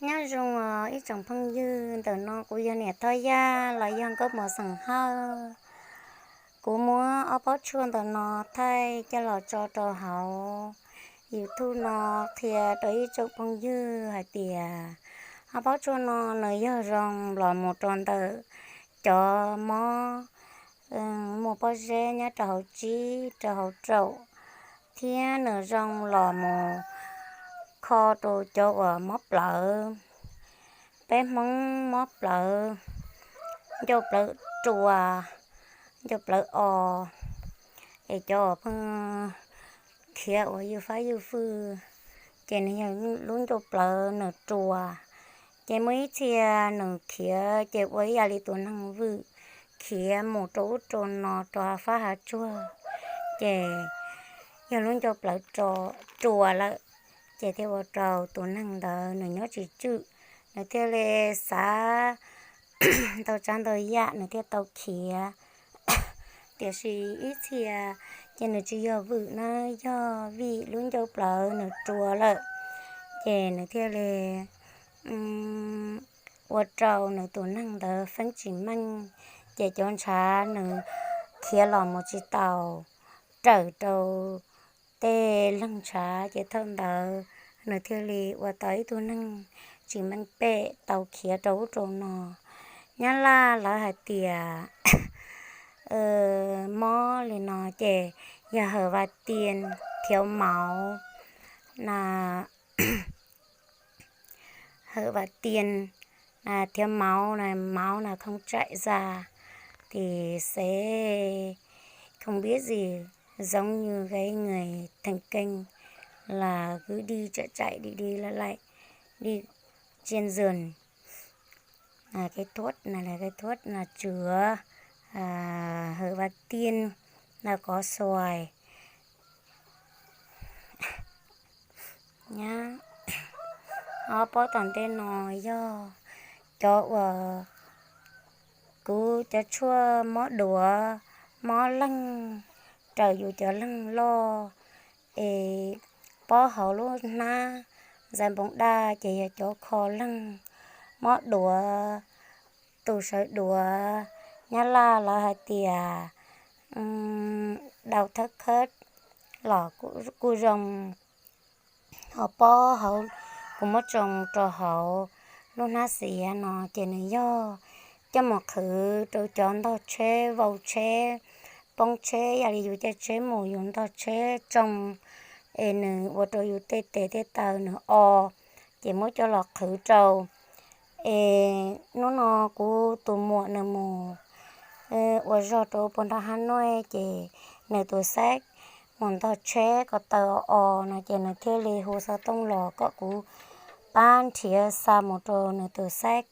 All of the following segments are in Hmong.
Nyob zoo os ib tsoom phooj ywg, ntawm no kuv yog niam Thoj Yaj los yog nkauj mos xeem Hawj. Kuv muab ob pob tshuaj ntawm no thaij coj los tso rau hauv YouTube no qhia rau ib tsoom phooj ywg hais tias ob pob tshuaj no nws yog zoo los mus rau ntawm cov mob muaj pob zeb nyob rau hauv tsib rau hauv raum, thiab nws zoo los mus kho rau cov uas mob plawv, peb Hmoob mob plawv, ncauj plawv rua, ncauj plawv o, es cov uas pheej khiav uas ywj fab ywj fwj, ces nws yog lub ncauj plawv nws rua. Ces muaj ib txhia nws khiav ces ua ib yam li tus neeg vwm khiav mus rau ub rau no rau hav fab hav tsuag, ces yog lub ncauj plawv rua lawm, ces thiaj ua rau tus neeg ntawd nws nyob tsis tswm, nws thiaj li xav ntau tsav ntau yam nws thiaj tau khiav. Tiam sis ib txhia ces nws tsis yog vwm na, yog vim lub ncauj plawv nws rua lawm, ces nws thiaj li ua rau nws tus neeg ntawd feeb tsis meej, ces cov ntshav nws khiav los mus tsis taus raws rau tej leeg ntshav, ces thaum ntawd nws thiaj li ua tau ib tug neeg tsis meej pem tau khiav rau ub rau no. Nyab laj lawv hais tias mob li no ces yog hawm vas tias thiav mauv na, hawm vas tias thiav mauv na, mauv na không chảy ra thì sẽ không biết gì, giống như cái người thần kinh là cứ đi chạy chạy đi đi lại lại, đi trên giường. Cái thuốc này là cái thuốc là chữa hở và tiên là có xoài nhá. Ob pob tom ntej no yog cov uas kuv cov tshuaj mob duav, mob leeg, raws yus cov leeg loj, es pob hauv lub hnab, zais npoo daj ces yog cov kho leeg, mob duav, tus sawv duav, nyab laj lawv hais tias đau thất khiếu los kuj zoo. Ho pob hauv kuv muab tsoo rau hauv lub hnab xiav no ces nws yog coj mus qhwv rau cov ntog tsheb, vau tsheb, poob tsheb, yam li yus caij tsheb mus yus ntog tsheb tsoo es nws ua rau yus tej tes tej taw nws o, ces muab coj los qhwv rau. Es hnub no kuv tus muam nws mus ua zog rau puag nram Hab Nuj ces nws tus xab mus ntog tsheb ko taw o no ces nws thiaj li hu xov tooj los kom kuv pab nrhiav xa mus rau nws tus xab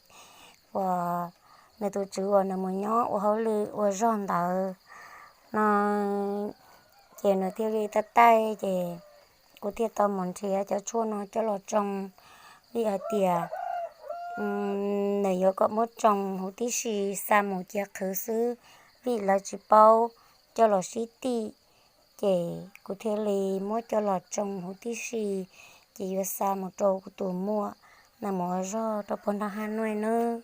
uas nws tus tswv uas nws mus nyob ua hauj lwm ua zog ntawd no, ces nws thiaj li taij taij ces kuv thiaj tau mus nrhiav cov tshuaj no coj los tsoo, vim hais tias nws yuav kom muab tsoo huv tib si xa mus cia qhwv xwb, vim lawv tsis paub coj los sib tim, ces kuv thiaj li muab coj los tsoo huv tib si, ces yuav xa mus rau kuv tus muam nws mus ua zog rau puag nram Hab Nuj nawb.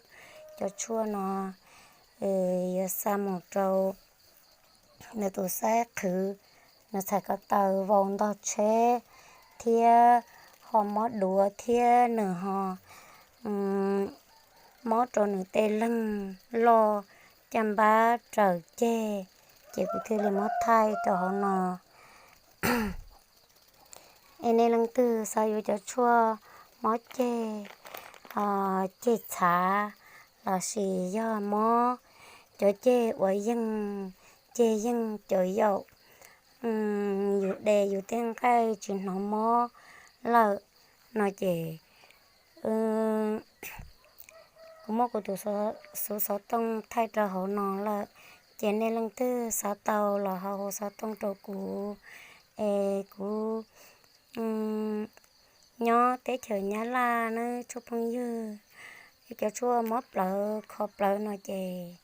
Cov tshuaj no yuav xa mus rau nws tus xab qhwv, nws txhais ko taw, vau ntog tsheb, thiab ho mob duav thiab nws ho mob rau nws tej leeg loj, caj npab raws ceg, ces kuv thiaj li muab thaij rau hauv no. Es nej leej twg xav yuav cov tshuaj mob ceg, ceg txhav, lossis yog mob cov ceg uas yeej, ceg yeej cov yaum, yus de yus tej nqaij tsis hnov mob lawm no ces kuv muab kuv tus xuv xov tooj thaij rau hauv no lawm, ces nej leej twg xav tau los ho hu xov tooj rau kuv, es kuv nyob teb chaws Nyab Laj nawb tsoom phooj ywg. Cov tshuaj mob plawv kho plawv no ces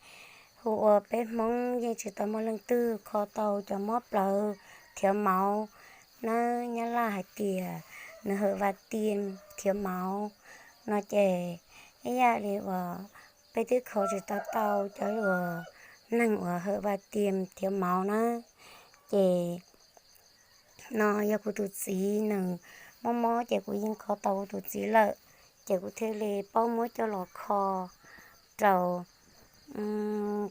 hu ua peb Hmoob yeej tsis tau muaj leej twg kho tau cov mob plawv thiav mauv nawb. Nyab Laj hais tias nws hawm vas tias thiav mauv, no ces ib yam li uas peb twb kho tsis tau tau cov uas neeg uas hawm vaj tiam thiav mauv na. Ces no yog kuv tus txiv nws mob mob ces kuv yeej kho tau kuv tus txiv lawm, ces kuv thiaj li paub muab coj los kho rau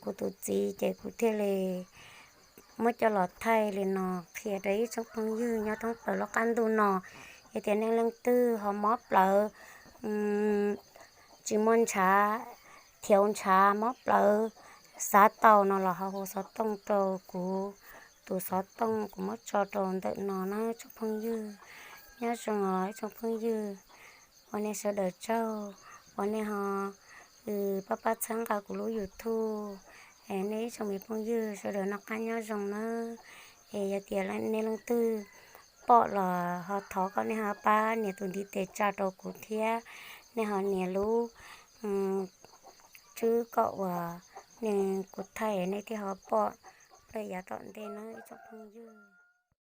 kuv tus txiv, ces kuv thiaj li muab coj los thaij li no qhia rau ib tsoom phooj ywg nyob thoob plaws lub qab ntuj no. Yog tias nej leej twg ho mob plawv, tsis muaj ntshav, thiav ntshav mob plawv, xav tau no los ho hu xov tooj rau kuv, tus xov tooj kuv muab tso rau ntawm no na tsoom phooj ywg. Nyob zoo os ib tsoom phooj ywg, ua nej sawv daws tsaug uas nej ho pab pab txhawb nqa kuv lub YouTube. Nej ib tsoom me phooj ywg sawv daws noj qab nyob zoo nawb. Es yog tias nej leej twg pom los ho thov kom nej ho pab nias tus ntiv tes tsa rau kuv thiab, nej ho nias lub tswb kom uas nej kuv thaij nej thiaj ho pom rau yav tom ntej nawb ib tsoom phooj ywg.